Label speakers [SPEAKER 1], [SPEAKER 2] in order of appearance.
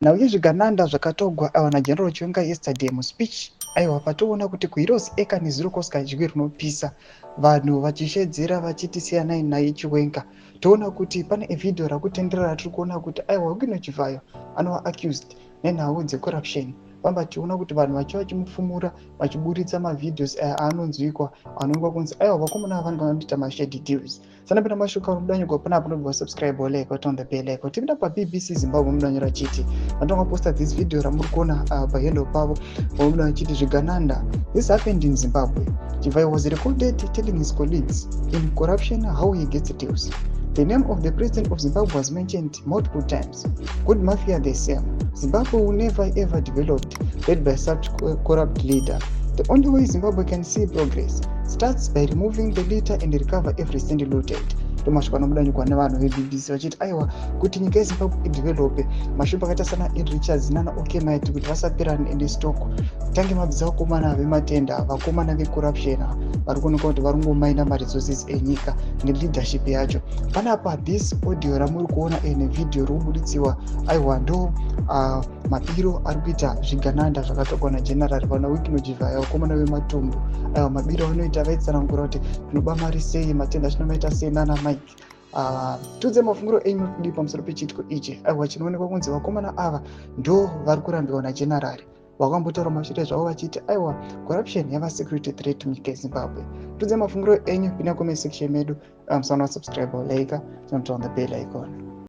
[SPEAKER 1] Nhau yezvigananda zvakatogwa aiwa naGeneral Chiwenga yesterday muspeech, aiwa, patoona kuti kuHeroes Acre nezuro kwasikadyi rinopisa, vanhu vachishedzera vachiti siyanai naye Chiwenga. Toona kuti pane evhidhiyo rakutenderera ratiri kuona kuti aiwa, Wicknell Chivayo anova accused nenhau dzecorruption. Pamba tichiona kuti vanhu vachiva vachimufumura, vachiburitsa mavideos aya aanonzwikwa, anoonekwa kunzi aiwa, vakomana ava vanenge vanoita mashady deals. Sanapinda mashuka unodanyurwa panapa, unobva subscribe, like, on the bell icon. Tipinda paBBC Zimbabwe, munonyora chiti vandonga posta this video ramuri kuona pahandle pavo, vamuda vachiti zvigananda. This happened in Zimbabwe. Chivayo was recorded telling his colleagues in corruption how he gets deals. The name of the president of Zimbabwe was mentioned multiple times. Good mafia, the same. Zimbabwe will never ever developed led by such corrupt leader. The only way Zimbabwe can see progress starts by removing the leader and recover every cent looted. Ndomashuka anobudanyurwa nevanhu veBBC vachiti aiwa, kuti nyika yeZimbabwe idevelope, mashupa akaita sana Ed Richards nana Okmit kuti vasapirane nestock, tange mabvisa vakomana vematenda, vakomana vecorruption vari kuonekwa kuti vari kungomaina maresources enyika neleadership yacho. Panapa this audio ramuri kuona nevhidhiyo riri kubuditsiwa, aiwa, ndo mabiro ari kuita zvigananda zvakatogwa nageneral vana Wicknell Chivayo, vakomana vematumbu. Aiwa, mabiro anoita vaitsanangura kuti tinoba mari sei, matenda tinomaita sei nana Mike. Tiudze mafungiro enyu kudii pamusoro pechiitiko ichi? Aiwa, chinoonekwa kunzi vakomana ava ndo vari kurambiwa nagenerari, vakambotaura mashure zvavo vachiti aiwa, corruption yava security threat munyika yeZimbabwe. Tiudze mafungiro enyu, pinda comment section medu. Musaona subscribe, like, turn on the bell icon.